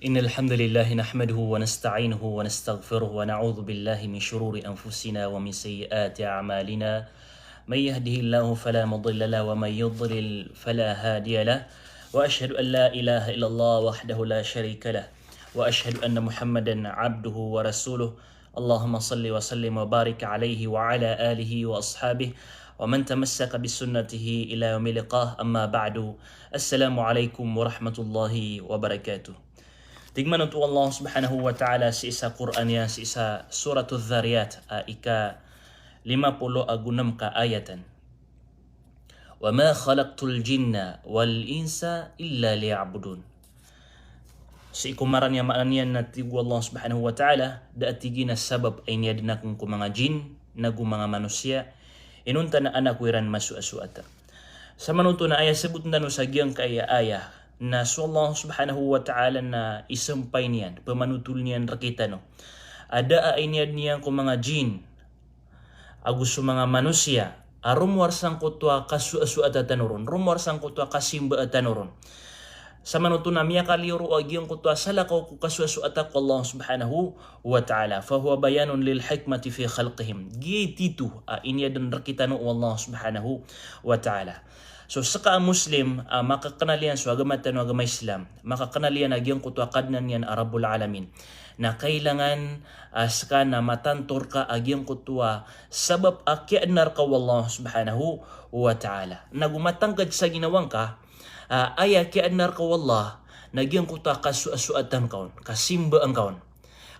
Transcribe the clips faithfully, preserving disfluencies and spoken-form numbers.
إن الحمد لله نحمده ونستعينه ونستغفره ونعوذ بالله من شرور أنفسنا ومن سيئات أعمالنا. من يهده الله فلا مضل له ومن يضلل فلا هادي له. وأشهد أن لا إله إلا الله وحده لا شريك له. وأشهد أن محمدا عبده ورسوله. اللهم صل وسلم وبارك عليه وعلى آله وأصحابه ومن تمسك بسنته إلى يوم اللقاء. أما بعد. السلام عليكم ورحمة الله وبركاته. Tig mambo o Allah Subhanahu wa Ta'ala sii sa Qur'an iyan, sii sa Suratudh Dhariyat, a ika lima polo ago nem ka ayatan. "Wa ma khalaqtul jinna wal insa illa liya'budun." Sii ko maran iyan, maana niyan na tig o Allah Subhanahu wa Ta'ala, da a tig iyan a sabap a iniadn akn ko manga jin nago manga manosiya, inonta na an ako iran masoasoata. Samanoto na aya sabotn tano sa giyangkaya aya, na so Allah Subhanahu wa Ta'ala na isampay niyan, pmanotholn iyan rktano a da a iniadn iyan ko manga jin ago so manga manosiya a romowar sangkoto a kasoasoata tano ron, romowar sangkoto a kasimbaa tano ron. Samanoto na miyakaliyo roo a giyangkoto a salakaw ko kasoasoata ko Allah Subhanahu wa Ta'ala. Fahuwa bayanun lil hikmati fi khalqihim. Giya i tito a iniadn rktano o Allah Subhanahu wa Ta'ala. So ska a Muslim a makaknal iyan so agama tano a agama Islam, makaknal iyan a giyangkoto a Kadnan iyan a Rabbul Alamin, na kailangan a ska na matanto rka a giyangkoto a sabap a kiyaadna rka o Allah Subhanahu wa Ta'ala. Nago matangkd sa ginawa ngka a aya kiyaadna rka o Allah na giyangkoto a kasoasoatan ka on, kasimbaan ka on.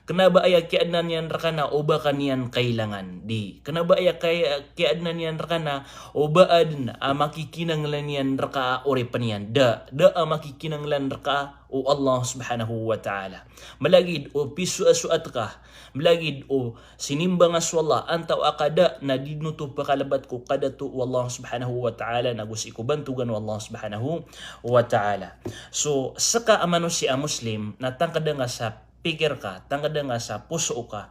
Kna ba aya kiyaadna niyan rka na o ba ka niyan kailangan, di. Kna ba aya kaya, kiyaadna niyan rka na o ba adn a makikinanglan iyan rka a oripn iyan, da. Da a makikinanglan rka o Allah Subhanahu wa Ta'ala. Malagid o pisoasoat ka, malagid o sinimba nga so Allah, antawaa ka da, na di dn oto pkalbat ko kadato o Allah Subhanahu wa Ta'ala nago sii ko bantogan o Allah Subhanahu wa Ta'ala. So ska a manosiya a Muslim na tangkda nga sa pikir ka, tangkda nga sa poso ka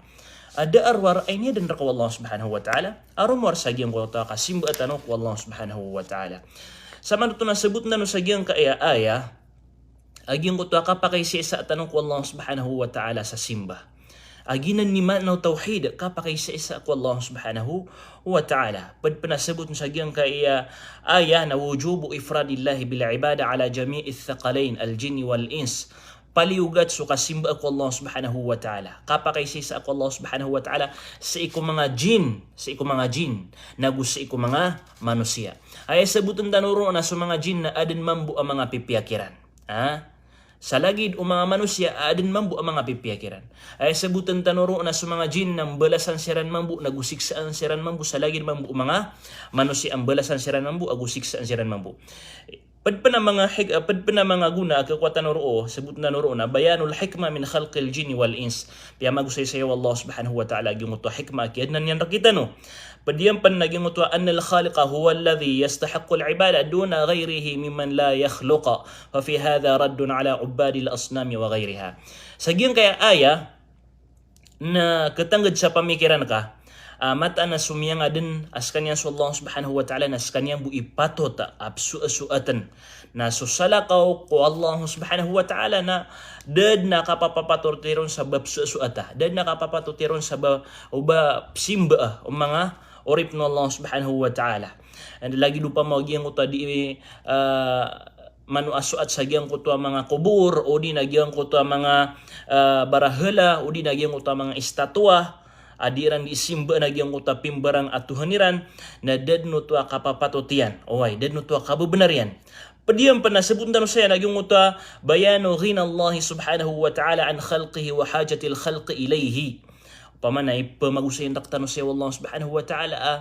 a da a rowar a iniadn rka o Allah Subhanahu wa Ta'ala a romowar sa giyangkoto a kasimbaa tano ko Allah Subhanahu wa Ta'ala. Samanoto na sabotn tano sa giyangkaya aya a giyangkoto a kapakaisaisa tano ko Allah Subhanahu wa Ta'ala sa simba. A giyanan i maana o tawhid, kapakaisaisa ko Allah Subhanahu wa Ta'ala. Pd pn a sabotn sa giyangkaya aya na wujubu ifradillahi bil ibadah ala jami'ith thaqalayn, al jinni wal ins. Paliyogat so kasimba ko Allah Subhanahu wa Ta'ala, kapakaisaisa ko Allah Subhanahu wa Ta'ala sii ko manga jin, sii ko manga jin nago sii ko manga manosiya. Aya sabotn tano roo na so manga jin na adn mambo a manga pipiya kiran, ha? Sa lagid o manga manosiya a adn mambo a manga pipiya kiran. Aya sabotn tano roo na so manga jin na mbalasan siran mambo nago siksaan siran mambo, sa lagid mambo o manga manosiya a mbalasan siran mambo ago siksaan siran mambo. Pd pn a manga hik-, pd pn a manga gona a khakowa tano roo, sabotn tano roo na bayanul hikmah min khalqil jinni wal ins. Piyamagosaysay o Allah Subhanahu wa Ta'ala a giyangkoto a hikmah a kiyaadna niyan rktano. Pd iyan pn a giyangkoto a annal khaliqa huwalladhi yastahiqqul ibadah duna ghayrihi mimman la yakhluq. Fa fi hadha raddun ala ubbadil asnami wa ghayriha. Sa giyangkaya aya, na ktangkd sa pamikiran ka a mataan a so miyangadn a skaniyan so Allah Subhanahu wa Ta'ala na skaniyan bo i patot a psoasoatn. Na so salakaw ko Allah Subhanahu wa Ta'ala na da dn a kapapapatot iron sa ba psoasoata, da dn a kapapatot iron sa ba, o ba psimbaa o manga oripn o Allah Subhanahu wa Ta'ala. Anda lagid opama o giyangkoto a di, ah, manoasoat sa giyangkoto a manga kobor, odi na giyangkoto a manga, ah, barahala, odi na giyangkoto a manga istatua a di iran di simba na giyangkoto a pimbarang a tohan iran, na da dn oto a kapapatot iyan. Oway, da dn oto a kababnar iyan. Pd iyan pn a sabotn tano saya na giyangkoto a bayanu ghinallahi subhanahu wa ta'ala an khalqihi wa hajatil khalqi ilayhi. Opama na ipmagosay rktano saya o Allah subhanahu wa ta'ala a,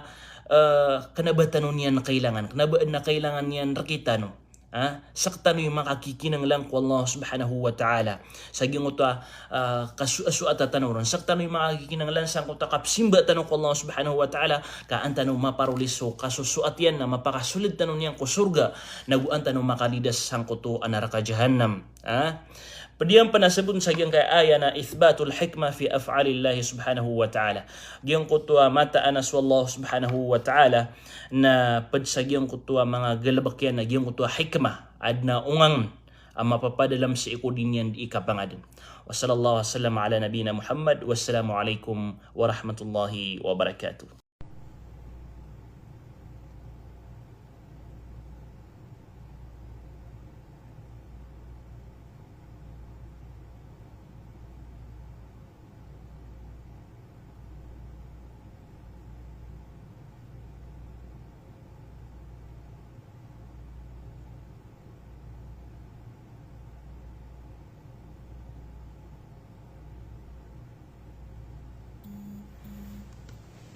ah, kna ba tano niyan kailangan, kna ba adn a kailangan iyan rktano. Ha? Sktano i makakikinanglan ko Allah subhanahu wa ta'ala sa giyangkoto a, ah, kasoasoata tano ron. Sktano i makakikinanglan sangkoto a kapsimba tano ko Allah subhanahu wa ta'ala, ka an tano maparoli so kasosoat iyan na mapakasold tano niyan ko sorga, nago an tano makalidas sangkoto a naraka jahannam. Ha? Pd iyan pn a sabotn sa giyangkaya aya na ithbatul hikmah fi af'alillahi subhanahu wa ta'ala. Giyangkoto a mataan a so Allah subhanahu wa ta'ala na pd sa giyangkoto a manga galbk iyan na giyangkoto a hikmah, adn a ongangn, a mapapadalm sii ko di niyan di kapangaden. Wa sallallahu wa sallam ala nabiyyina Muhammad. Wassalamu alaikum warahmatullahi wabarakatuh.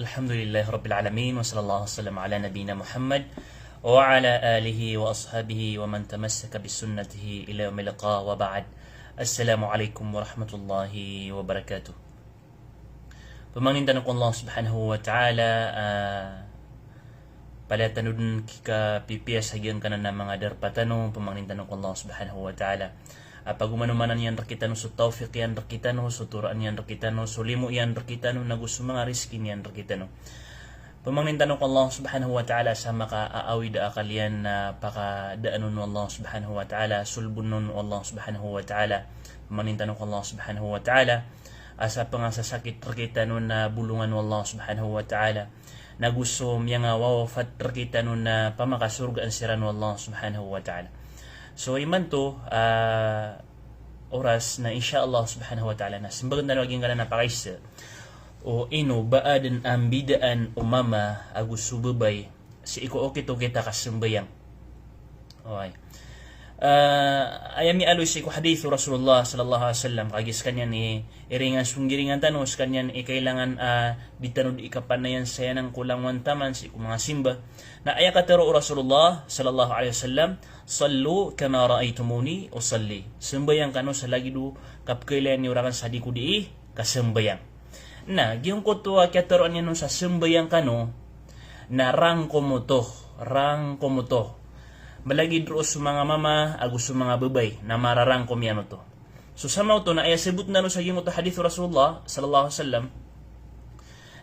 Alhamdulillahi Rabbil Alamin, wa sallallahu wa sallam ala nabiyyina Muhammad, wa ala alihi wa ashabihi wa man tamassaka bi sunnatihi ila yaumil liqa, wa ba'd. Assalamu alaikum warahmatullahi wabarakatuh. Pamangnin tano ko Allah Subhanahu wa Ta'ala, ah, palaya tano dn kikapipiya sa giyangkanan a manga darpa tano, pamangnin tano ko Allah Subhanahu wa Ta'ala a pagomanomanan iyan rkitano, so tawfiq iyan rkitano, so toraan iyan rkitano, so limo iyan rkitano, nago so manga rizki niyan rkitano. Pamangnin tano ko Allah Subhanahu wa Ta'ala sa makaawid a akal iyan na pakadaan on o Allah Subhanahu wa Ta'ala, solbon on o Allah Subhanahu wa Ta'ala. Pamangnin tano ko Allah Subhanahu wa Ta'ala a sa pngasasakit rkitano na bolongan o Allah Subhanahu wa Ta'ala. Nago so miyangawawafat rkitano na pamakasorgaan siran o Allah Subhanahu wa Ta'ala. So imanto, ah, oras na insha Allah Subhanahu wa Ta'ala na smbagn tano a giyangkanan a pakaiza o ino ba adn a mbidaan o mama ago so babay sii ko okit-okit a kasambayang. Oway. Ah, aya miyaaloy sii ko hadith o Rasulullah sallallahu alaihi wasallam, kagiya skaniyan i iringan, so nggiringan tano, skaniyan i kailangan, ah, di tano di kapanayan sa iyan angkoto langowan taman sii ko manga simba. Na aya katharo o Rasulullah sallallahu alaihi wasallam, "Sallu kama ra'aytumuni usalli." Sambayang kano sa lagid o kapkhailaya niyo rakn sa di ko di kasambayang. Na giyangkoto a kiyatharoa niyan on sa sambayang kano, na rangkom oto, rangkom oto. Malagid roo so manga mama ago so manga babay na mararangkom iyan oto. So samaoto na aya sabotn tano sa giyangkoto a hadith o Rasulullah sallallahu alaihi wasallam,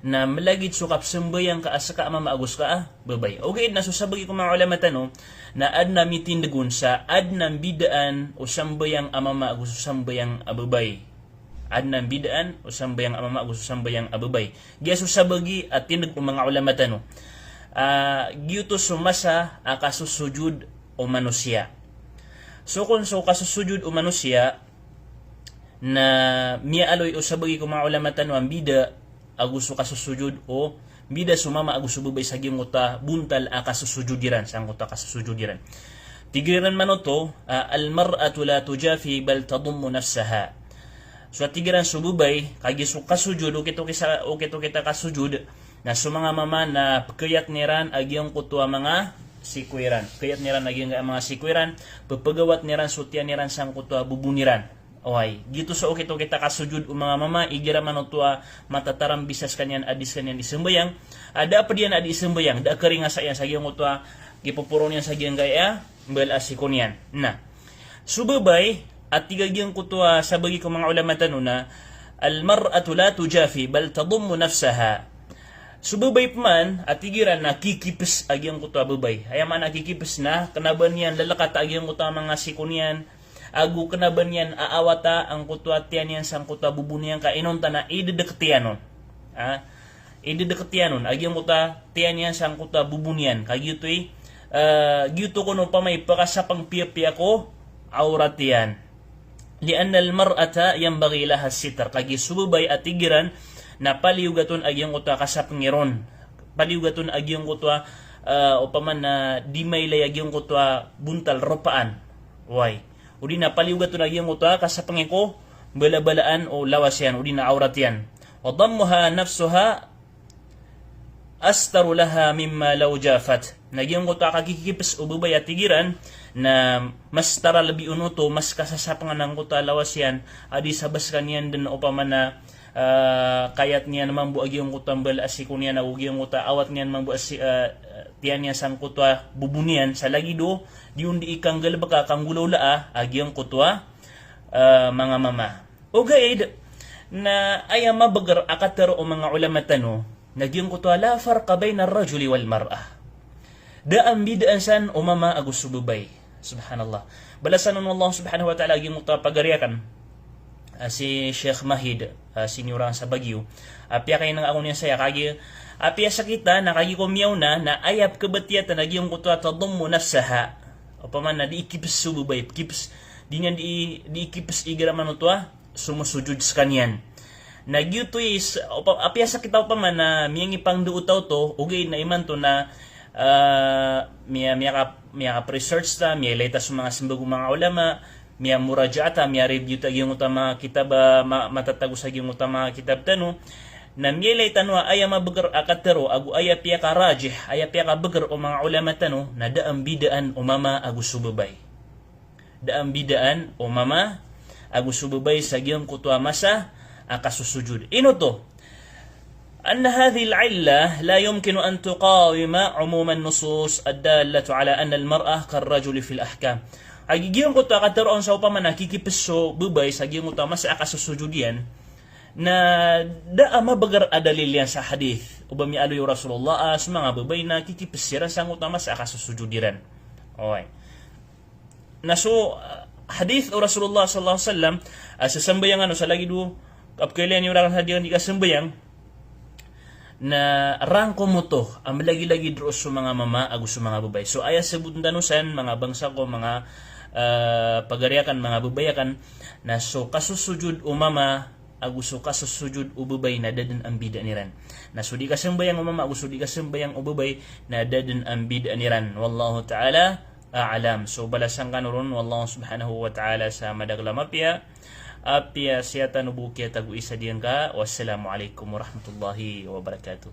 na malagid so kapsambayang ka a ska a mama ago ska a babay. Ogaid na so sabagi ko manga ulama tano na adn a mitindg on sa adn a mbidaan o sambayang a mama ago so sambayang a babay. Adn a mbidaan o sambayang a mama ago so sambayang a babay. Giya so sabagi a tindg o manga ulama tano. Ah, giyoto so masa a kasosojod o manosiya. So kon so kasosojod o manosiya na miyaaloy o sabagi ko manga ulama tano a mbida ago so kasosojod o mbida so mama ago so babay sa giyangkoto a bontal a kasosojod iran, sangkoto a kasosojod iran. Tig iran man oto, ah, "Al-mar'atu la tujafi bal tadummu nafsaha." So a tig iran so babay, kagiya so kasojod, okit-okit sa, okit-okit a kasojod, na so manga mama na pkhayatn iran a giyangkoto a manga siko iran. Pkhayatn iran a giyangkai a manga siko iran, pphagawatn iran so tiyan iran sangkoto a bobon iran. Oway, giyoto so okit-okit a kasojod o manga mama, igira man oto a matatarambisa skaniyan a di skaniyan di sambayang, a da a pd iyan a di sambayang, da a karingasa iyan sa giyangkoto a gipoporon iyan sa giyangkai a mbala a siko niyan. Na so babay, a tig a giyangkoto a sabagi ko manga ulama tano na, "Al-mar'atu la tujafi bal tadummu nafsaha." So babay pman, a tig iran na kikipes a giyangkoto a babay. Aya maana kikipes na kna ba niyan lalkata a giyangkoto a manga siko niyan, ago kna ba niyan aawata angkoto a tiyan iyan sangkoto a bobon iyan ka inonta na idedekt iyan on. Ah, idedekt iyan on a giyangkoto a tiyan iyan sangkoto a bobon iyan. Ka giyoto i, eh, giyoto kon opama i pakasapeng piyapiya ko awrat iyan. "Li'anna al-mar'ata yanbaghi laha as-sitr." Kagiya so babay, a tig iran, na paliyogat on a giyangkoto a kasapeng iron. Paliyogat on a giyangkoto a, eh, opama na di mailay a giyangkoto a bontal ropaan. Oway. Odi na paliyogat on a giyangkoto a kasapeng ko mbalabalaan o lawas iyan, odi na awrat iyan. "Wa dammuha nafsaha astaru laha mimma law jafat." Na giyangkoto a kakikipes o babay, a tig iran, na mas taralbi on oto, mas kasasapengan angkoto a lawas iyan, a di sa ba skaniyan den opama na, ah, kayat niyan mambo a giyangkoto a mbala a siko niyan, ago giyangkoto a awat niyan mambo a si-, ah, tiyan iyan sangkoto a bobon iyan, sa lagid o di on di ikanggalebeka, kanggolawlaa a giyangkoto a, ah, manga mama. Ogaid na aya mabeger a katharo o manga ulama tano na giyangkoto a la farqa bayna ar-rajuli wal mar'ah. Da a mbidaan san o mama ago so babay. Subhanallah. Balasan on o Allah subhanahu wa ta'ala a giyangkoto a pagari akn, ah, si Sheikh Mahid, ah, senior sa Baguio. Apiya kainang ako niyan saya kagiya, apiya sakita na kagiya ko miyaona na aya pkhabatiya tano a giyangkoto a tadummu nafsaha. Opama na di ikipes so babay, kipes, di niyan di, di ikipes i garaman oto a somosojod skaniyan. Na giyoto i s-, opa-, apiya sakita opama na miyangipangndao o taw oto, ogaid na imanto na, ah, miya-, miyaka-, miyaka-research ta, miyailay ta so manga smbag o manga ulama, miyamurajaat ta, miya-review ta giyangkoto a manga kitab a ma-, matatago sa giyangkoto a manga kitab tano, na miyailay tano a aya mabeger a katharo, ago aya piyakarajih, aya piyakabeger o manga ulama tano, na da a mbidaan o mama ago so babay. Da a mbidaan o mama ago so babay sa giyangkoto a masa a kasosojod. Ino oto? أن هذه العلة لا يمكن أن تقاوم عموم النصوص الدالة على أن المرأة كالرجل في الأحكام. A giyangkoto a katharoon sa opama na kikipes so babay sa giyangkoto a masa a kasosojod iyan, na da a mabeger a dalil iyan sa hadith. O ba miyaaloy o Rasulullah a so manga babay na kikipes siran sangkoto a masa a kasosojod iran. Oway. Na so, ah, hadith o Rasulullah sallallahu alaihi wasallam, ah, sa sambayang ano, sa lagid o, kapkailay niyo rakn sa di, di kasambayang, na rangkom oto a malagilagid roo so manga mama ago so manga babay. So aya sabotn tano san, manga bangsa ko, manga, ah, pagari akn, manga babay akn, na so kasosojod o mama ago so kasosojod o babay na da dn a mbidaan iran. Na so di kasambayang o mama ago so di kasambayang o babay na da dn a mbidaan iran. Wallahu ta'ala a'lam. So balasan kano ron o Allah subhanahu wa ta'ala sa madakl a mapiya. Apiya siyatan o bo kiyatago isa diyangka. Wassalamu alaikum warahmatullahi wabarakatuh.